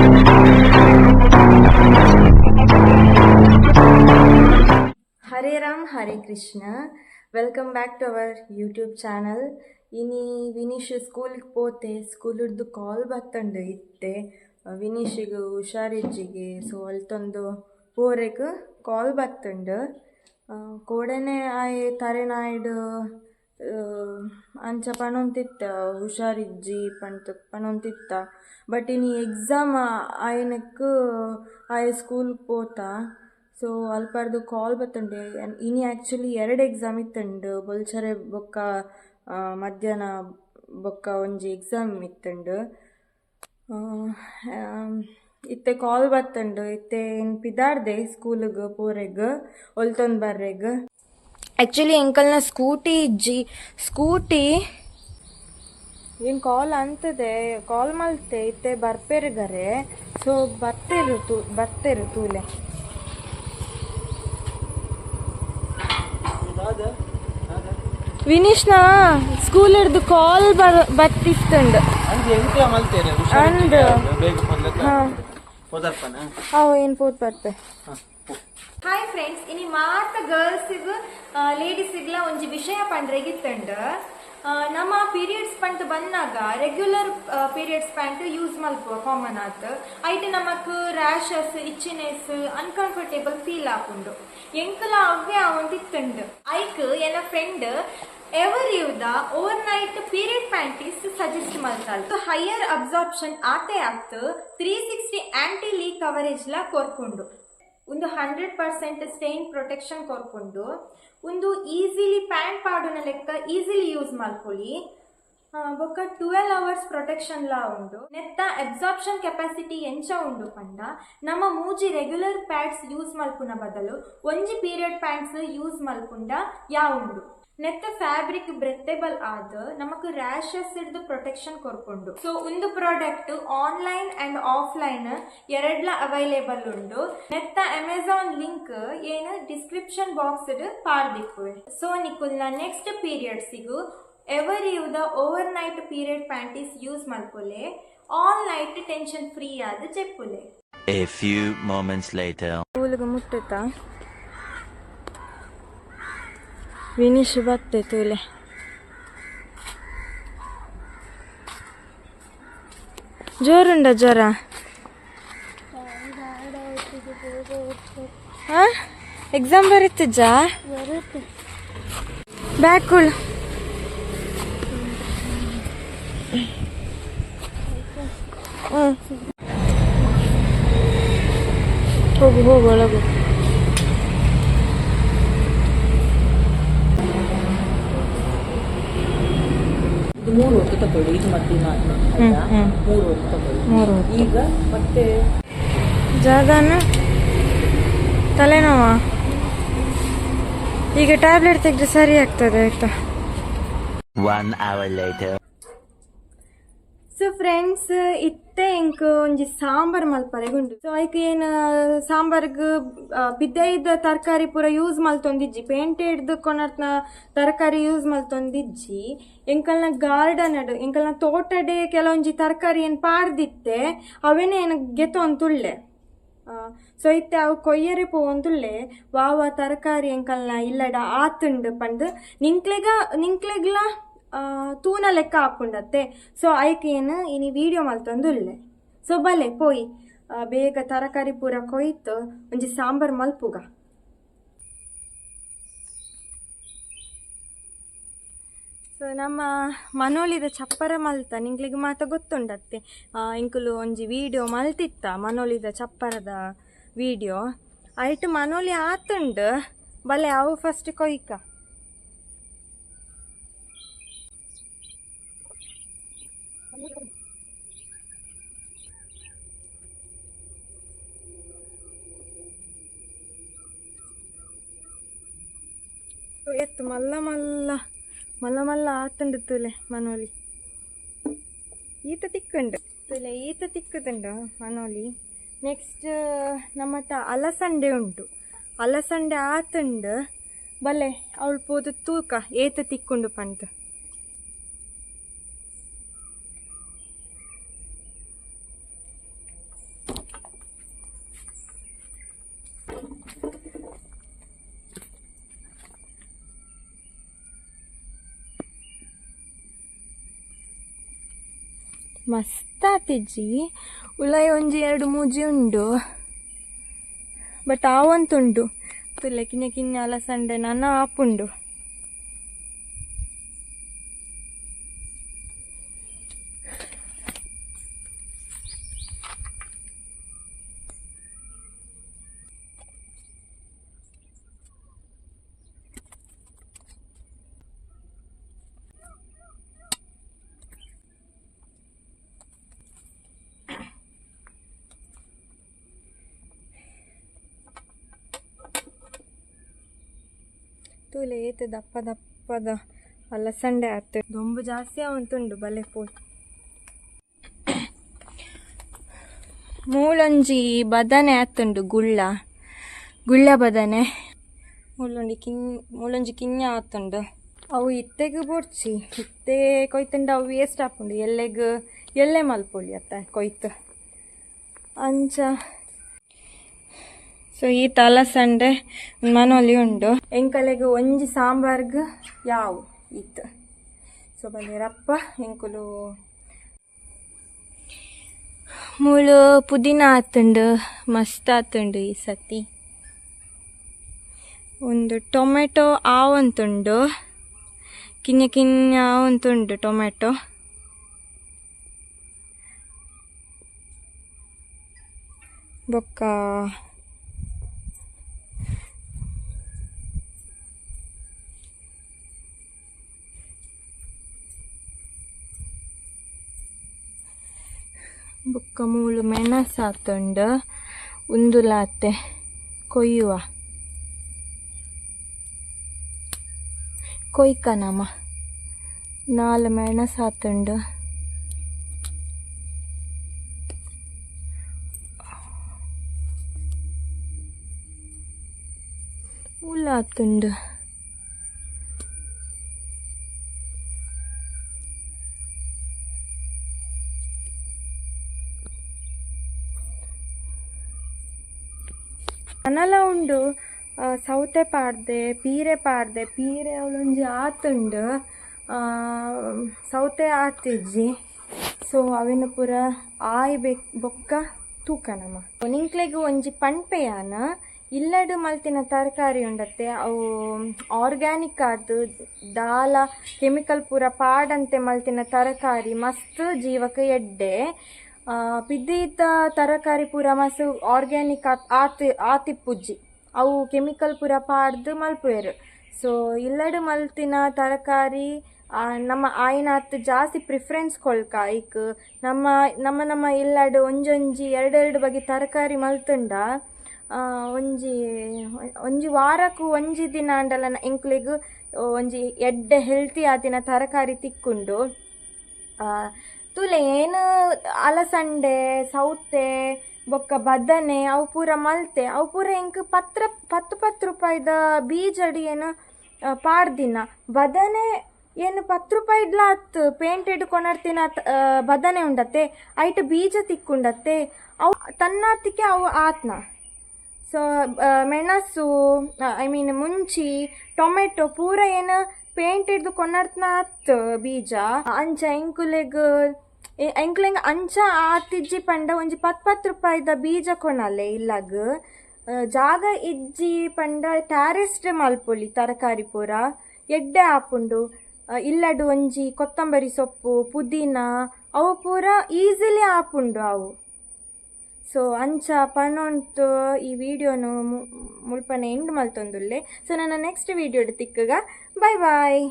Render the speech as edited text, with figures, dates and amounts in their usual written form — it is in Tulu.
Hare Ram Hare Krishna. Welcome back to our YouTube channel. ಇನಿ ವಿನೀಶ್ ಸ್ಕೂಲ್ಗೆ ಪೋತೆ, ಸ್ಕೂಲಿಡ್ದು ಕಾಲ್ ಬತ್ತಂಡು ಇತ್ತೆ ವಿನೀಶಿಗೆ ಹುಷಾರಿಜ್ಜಿಗೆ. ಸೊ ಅಲ್ತೊಂದು ಪೋರೆಗ್ ಕಾಲ್ ಬತ್ತಂಡು. ಕೋಡೆನೆ ಆಯೆ ತರೆನಾಯ್ಡು ಅಂಚ ಪಣೊಂತಿತ್ತ, ಹುಷಾರಿಜ್ಜಿ ಪಂತ ಪಣೊಂತಿತ್ತ. ಬಟ್ ಇನಿ ಎಕ್ಸಾಮ್ ಆಯನಕ್ ಆಯೆ ಸ್ಕೂಲ್ಗೆ ಪೋತ. ಸೊ ಅಲ್ಪರ್ದು ಕಾಲ್ ಬತ್ತಂಡೆ. ಇನಿ ಆ್ಯಕ್ಚುಲಿ ಎರಡು ಎಕ್ಸಾಮ್ ಇತ್ತಂಡು, ಬೊಲ್ಚರೆ ಬೊಕ್ಕ ಮಧ್ಯಾಹ್ನ ಬೊಕ್ಕ ಒಂಜಿ ಎಕ್ಸಾಮ್ ಇತ್ತಂಡು. ಇತ್ತೆ ಕಾಲ್ ಬತ್ತಂಡು. ಇತ್ತೆ ಏನ್ ಪಿದಾರ್ದೆ ಸ್ಕೂಲ್ಗ್ ಪೋರೆಗ್ ಒಲ್ತೊಂದು ಬರ್ರೆಗ್. ಆ್ಯಕ್ಚುಲಿ ಎಂಕಲ್ನ ಸ್ಕೂಟಿ ಇಜ್ಜಿ, ಸ್ಕೂಟಿ ಏನ್ ಕಾಲ್ ಅಂತದೆ, ಕಾಲ್ ಮಲ್ತೆ ಇತ್ತೆ ಬರ್ಪೇರುಗರೆ. ಸೊ ಬರ್ತೇರು ತೂ ಬರ್ತೇರು ತೂಲೆ. ವಿನೀಶ್ನ ಸ್ಕೂಲ್ ಹಿಡ್ದು ಕಾಲ್ ಬತ್ತಿತ್ತಂಡು. ಅಂದ್ ಅವು ಏನ್ ಪೋತ್ ಬರ್ಪೆ. ಹಾಯ್ ಫ್ರೆಂಡ್ಸ್, ಇನಿ ಮಾತ ಗರ್ಲ್ಸ್ ಲೇಡೀಸ್ ಒಂಜಿ ವಿಷಯ ಪಂಡ್ರೆಗಿತ್ತಂಡ್. ನಮ್ಮ ಪೀರಿಯಡ್ಸ್ ಪಂಟ್ ಬಂದಾಗ ರೆಗ್ಯುಲರ್ ಪೀರಿಯಡ್ಸ್ ಪ್ಯಾಂಟ್ ಯೂಸ್ ಮಲ್ಪುವ ಕಾಮನ್ ಆತ್. ಐಟ್ ನಮಕ್ ರ್ಯಾಷಸ್, ಇಚ್ಚಿನೆಸ್, ಅನ್ಕಂಫರ್ಟೇಬಲ್ ಫೀಲ್ ಆಪುಂಡು. ಎಂಕಲ ಅವ್ವೆ ಅವಂತಿತ್ತಂಡ್. ಐಕ್ ಎನ್ನ ಫ್ರೆಂಡ್ ಎವರ್ ದ overnight period panties suggest ಮಲ್ತಾಲ್. Higher absorption ಆತೆ ಆತ್ 360 ಆಂಟಿ ಲೀಕ್ ಕವರೇಜ್ ಲ ಕೊರ್ಪುಂಡು. ಒಂದು 100% ಸ್ಟೈನ್ ಪ್ರೊಟೆಕ್ಷನ್ ಕೊರ್ಪುಂಡು. ಒಂದು ಈಸಿಲಿ ಪ್ಯಾಂಟ್ ಪಾಡುನ ಲೆಕ್ಕ ಈಸಿಲಿ ಯೂಸ್ ಮಲ್ಪೊಲಿ. ಬೊಕ್ಕ 12 ಅವರ್ಸ್ ಪ್ರೊಟೆಕ್ಷನ್ ಲಾ ಉಂಡು. ನೆತ್ತ ಅಬ್ಸಾರ್ಪ್ಷನ್ ಕೆಪಾಸಿಟಿ ಎಂಚ ಉಂಡು ಪಂಡ, ನಮ್ಮ ಮೂಜಿ ರೆಗ್ಯುಲರ್ ಪ್ಯಾಡ್ಸ್ ಯೂಸ್ ಮಲ್ಪುನ ಬದಲು ಒಂಜಿ ಪೀರಿಯಡ್ ಪ್ಯಾಂಟ್ಸ್ ಯೂಸ್ ಮಲ್ಪುಂಡ ಯಾ ಉಂಡು. ನೆತ್ತ ಫ್ಯಾಬ್ರಿಕ್ ಬ್ರೆತೆಬಲ್ ಆದ್ ನಮಕ್ ರ್ಯಾಷಸ್ ಹಿಡ್ದು ಪ್ರೊಟೆಕ್ಷನ್ ಕೊರ್ಪುಂಡು. ಸೊ ಒಂದು ಪ್ರಾಡಕ್ಟ್ ಆನ್ಲೈನ್ ಅಂಡ್ ಆಫ್ಲೈನ್ ಎರಡ್ಲ ಅವೈಲೇಬಲ್ ಉಂಡು. ನೆತ್ತ ಅಮೆಜಾನ್ ಲಿಂಕ್ ಏನು ಡಿಸ್ಕ್ರಿಪ್ಷನ್ ಬಾಕ್ಸ್ ಪಾಡ್ದಿಪ್ಪುವೆ. ಸೊ ನಿಕುಲ್ನ ನೆಕ್ಸ್ಟ್ ಪೀರಿಯಡ್ಸಿಗು ever the overnight period panties use ಮಲ್ಪೊಲೆ. All night tension free ಆದ್ ಚೆಪ್ಪುಲೆ. A few moments later. ಸ್ಕೂಲ್ಗೆ ಮುಟ್ಟುತ್ತಾ ವಿನೀಶ್ ಬತ್ತೆ ತೂಲೆ. ಜೋರುಂಡ ಜ್ವರ? ಎಕ್ಸಾಮ್ ಬರೀತಿಜ್ಜಾ? ಬ್ಯಾಕುಳ್ ಹೋಗು ಹೋಗು ಒಳಗು. ಇದು 3 ಹೊತ್ತು ತಗೊಳ್ಳಿ, ಇದು ಮತ್ತೆ ಆಯ್ತಾ? 3 ಹೊತ್ತು ತಗೊಳ್ಳಿ 3 ಹೊತ್ತು. ಈಗ ಮತ್ತೆ ಜಾಗನ ತಲೆನೋವಾ? ಈಗ ಟ್ಯಾಬ್ಲೆಟ್ ತೆಗೆದ್ರೆ ಸರಿ ಆಗ್ತದೆ ಆಯ್ತಾ? 1 hour later. So friends, ಇತ್ತೆ ಎಂಕ್ ಒಂಜಿ ಸಾಂಬಾರ್ ಮಲ್ಪರೆಗುಂಡು. ಸೊ ಐಕ್ ಏನ್ ಸಾಂಬಾರ್ಗ್ ಪಿದೈದ ತರಕಾರಿ ಪೂರ ಯೂಸ್ ಮಲ್ತೊಂದಿಜ್ಜಿ, ಪೇಂಟೆಡ್ ಕೊನರ್ನ ತರಕಾರಿ ಯೂಸ್ ಮಲ್ತೊಂದಿಜ್ಜಿ. ಎಂಕಲ್ನ ಗಾರ್ಡನ್ ಎಂಕಲ್ನ ತೋಟಡೆ ಕೆಲವೊಂಜಿ ತರಕಾರಿ ಏನ್ ಪಾಡ್ದಿತ್ತೆ ಅವೇನೆ ಏನ್ ಗೆತೊಂತುಳ್ಳೆ. ಸೊ ಇತ್ತೆ ಅವು ಕೊಯ್ಯರೆ ಪೋವೊಂದುಲ್ಲೆ. ವಾವ ತರಕಾರಿ ಎಂಕಲ್ನ ಇಲ್ಲಡ ಆತುಂಡು ಪಂದ್ ನಿಂಕ್ಲೆಗ್ಲ ತೂನ ಲೆಕ್ಕ ಆಪುಂಡತ್ತೆ. ಸೊ ಐಕ್ ಏನು ಇನಿ ವಿಡಿಯೋ ಮಲ್ತೊಂದುಲ್ಲೆ. ಸೊ ಬಲೆ ಪೋಯಿ ಬೇಗ ತರಕಾರಿ ಪೂರ ಕೊಯ್ತು ಒಂಜಿ ಸಾಂಬಾರ್ ಮಲ್ಪುಗ. ಸೊ ನಮ್ಮ ಮನೋಲಿದ ಚಪ್ಪರ ಮಲ್ತ ನಿಂಕ್ಲೆಗ್ ಮಾತ ಗೊತ್ತುಂಡತ್ತೆ. ಎಂಕುಲು ಒಂಜಿ ವಿಡಿಯೋ ಮಲ್ತಿತ್ತ ಮನೋಲಿದ ಚಪ್ಪರದ ವಿಡಿಯೋ. ಐಟ್ ಮನೋಲಿ ಆತುಂಡು, ಬಲೆ ಅವು ಫಸ್ಟ್ ಕೊಯ್ಕ. ಎತ್ತು ಮಲ್ಲ ಮಲ್ಲ ಮಲ್ಲ ಮಲ್ಲ ಆತುಂಡು ತುಲೆ ಮನೋಲಿ. ಈತ ತಿಕ್ಕುಂಡು ತುಲೆ, ಈತ ತಿಕ್ಕುದುಂಡು ಮನೋಲಿ. ನೆಕ್ಸ್ಟ್ ನಮ್ಮಟ ಅಲಸಂಡೆ ಉಂಟು. ಅಲಸಂಡೆ ಆತುಂಡು, ಬಲೆ ಅವಳು ಪೋದು ತೂಕ ಏತ ತಿಕ್ಕುಂಡು ಪಂತ. ಮಸ್ತಾತಿಜ್ಜಿ ಉಲಾಯಿ ಒಂಜಿ ಎರಡು ಮೂಜಿ ಉಂಡು ಬಟ್ ಆವಂತುಂಡು ತುಲೆ ಕಿನ್ಯ ಕಿನ್ಯ ಅಲಸಂಡೆ ನನ ಆಪುಂಡು. ತೂಲೆ ಏತ್ ದಪ್ಪ ದಪ್ಪದ ಅಲಸಂಡೆ ಆತು ದೊಂಬು ಜಾಸ್ತಿ ಅವಂತುಂಡು ಬಲೆ ಪೋಯ್. ಮೂಲೊಂಜಿ ಬದನೆ ಆತುಂಡು ಗುಳ್ಳ ಗುಳ್ಳ ಬದನೆ ಮೂಲೊಂಜಿ ಮೂಲೊಂಜಿ ಕಿನ್ಯ ಆತುಂಡು. ಅವು ಇತ್ತೆಗ್ ಬೊಡ್ಚಿ ಇತ್ತೆ ಕೊಯ್ತುಂಡ ಅವು ವೇಸ್ಟ್ ಆಪುಂಡು ಎಲ್ಲೆಗ್ ಎಲ್ಲೆ ಮಲ್ಪೊಲಿ ಅತ್ತ ಕೊಯ್ತು ಅಂಚ. ಸೊ ಈ ಅಲಸಂಡೆ ಮನೊಲಿ ಉಂಡು ಎಂಕಲೆಗ್ ಒಂಜಿ ಸಾಂಬಾರ್ಗ್ ಯಾವು ಇತ್ತು. ಸೊ ಬಲ್ಲೇರಪ್ಪ ಎಂಕುಲು ಮೂಲು ಪುದೀನ ಆತುಂಡು ಮಸ್ತ್ ಆತುಂಡು ಈ ಸತಿ. ಒಂದು ಟೊಮೆಟೊ ಆವಂತುಂಡು ಕಿನ್ಯ ಕಿನ್ಯ ಆವಂತುಂಡು ಟೊಮೆಟೊ. ಬೊಕ್ಕ ಬೊಕ್ಕ ಮೂಲು ಮೆಣಸಾತುಂಡು ಉಂದುಲಾತೆ ಕೊಯ್ಯುವ ಕೊಯ್ಕ ನಮ ನಾಲ್ ಮೆಣಸಾತುಂಡು. ಉಲಾತುಂಡು. ನನಲ ಉಂಡು ಸೌತೆ ಪಾಡ್ದೆ ಪೀರೆ ಪಾಡ್ದೆ ಪೀರೆ ಅವಳೊಂಜಿ ಆತುಂಡು ಸೌತೆ ಆತಿಜ್ಜಿ. ಸೊ ಅವಿನ ಪೂರ ಆಯ್ ಬೇಕ್ ಬೊಕ್ಕ ತೂಕ ನಮ ನಿಂಕ್ಲೆಗ್ ಒಂಜಿ ಪಣ್ಪೆಯಾನ ಇಲ್ಲಡು ಮಲ್ತಿನ ತರಕಾರಿ ಉಂಡತ್ತೆ ಅವು ಆರ್ಗ್ಯಾನಿಕ್ ಆದ್ ದಾಲ ಕೆಮಿಕಲ್ ಪೂರ ಪಾಡಂತೆ ಮಲ್ತಿನ ತರಕಾರಿ ಮಸ್ತ್ ಜೀವಕ ಎಡ್ಡೆ. ಪಿದ್ದೀತ ತರಕಾರಿ ಪೂರ ಮಸ್ತ್ ಆರ್ಗ್ಯಾನಿಕ್ ಆತಿಪ್ಪುಜ್ಜಿ ಅವು ಕೆಮಿಕಲ್ ಪೂರ ಪಾಡ್ದು ಮಲ್ಪುವೆರ್. ಸೊ ಇಲ್ಲಡು ಮಲ್ತಿನ ತರಕಾರಿ ನಮ್ಮ ಆಯಿನಾತ್ ಜಾಸ್ತಿ ಪ್ರಿಫರೆನ್ಸ್ ಕೊಳ್ಕ ಐಕ್ ನಮ್ಮ ನಮ್ಮ ನಮ್ಮ ಇಲ್ಲಡು ಒಂಜೊಂಜಿ ಎರಡೆರಡು ಬಗೆ ತರಕಾರಿ ಮಲ್ತುಂಡ ಒಂಜಿ ಒಂಜಿ ವಾರಕ್ಕೂ ಒಂಜಿ ದಿನ ಅಂಡಲ ಎಂಕ್ಲೆಗ್ ಒಂಜಿ ಎಡ್ಡೆ ಹೆಲ್ತಿ ಆತಿನ ತರಕಾರಿ ತಿಕ್ಕುಂಡು. ತೂಲೆ ಏನು ಅಲಸಂಡೆ ಸೌತೆ ಬೊಕ್ಕ ಬದನೆ ಅವು ಪೂರ ಮಲ್ತೆ ಅವು ಪೂರ ಎಂಕ್ ಪತ್ರ ಪತ್ತು ಪತ್ತು ರೂಪಾಯಿದ ಬೀಜಡಿ ಏನು ಪಾಡ್ದಿನ ಬದನೆ ಏನು 10 ರೂಪಾಯಿಡ್ಲ ಅತ್ ಪೇಂಟೆಡ್ ಕೊನರ್ತಿನ ಬದನೆ ಉಂಡತ್ತೆ ಐಟ್ ಬೀಜ ತಿಕ್ಕುಂಡತ್ತೆ ಅವು ತನ್ನಾತಿಕೆ ಅವು ಆತ್ನ. ಸೊ ಮೆಣಸು I mean ಮುಂಚಿ ಟೊಮೆಟೊ ಪೂರ ಏನು ಪೇಂಟ್ ಹಿಡ್ದು ಕೊನರ್ತ್ನ ಅತ್ ಬೀಜ ಅಂಚ ಎಂಕುಲೆಗ್ ಎಂಕ್ಲೆಗ್ ಅಂಚ ಆತಿಜ್ಜಿ ಪಂಡ ಒಂಜಿ 10 10 ರೂಪಾಯಿದ ಬೀಜ ಕೊನಲೆ ಇಲ್ಲಗ್ ಜಾಗ ಇಜ್ಜಿ ಪಂಡ ಟ್ಯಾರಿಸ್ಟ್ ಮಲ್ಪೊಲಿ ತರಕಾರಿ ಪೂರ ಎಡ್ಡೆ ಆಪುಂಡು. ಇಲ್ಲಡು ಒಂಜಿ ಕೊತ್ತಂಬರಿ ಸೊಪ್ಪು ಪುದೀನ ಅವು ಪೂರ ಈಸಿಲಿ ಆಪುಂಡು ಅವು. ಸೊ ಅಂಚ ಪನೊಂತು ಈ ವಿಡಿಯೋನು ಮುಲ್ಪನೆ ಎಂಡ್ ಮಲ್ತೊಂದುಲ್ಲೆ. ಸೊ ನನ್ನ ನೆಕ್ಸ್ಟ್ ವಿಡಿಯೋಡ್ ತಿಕ್ಕಗ. Bye boy.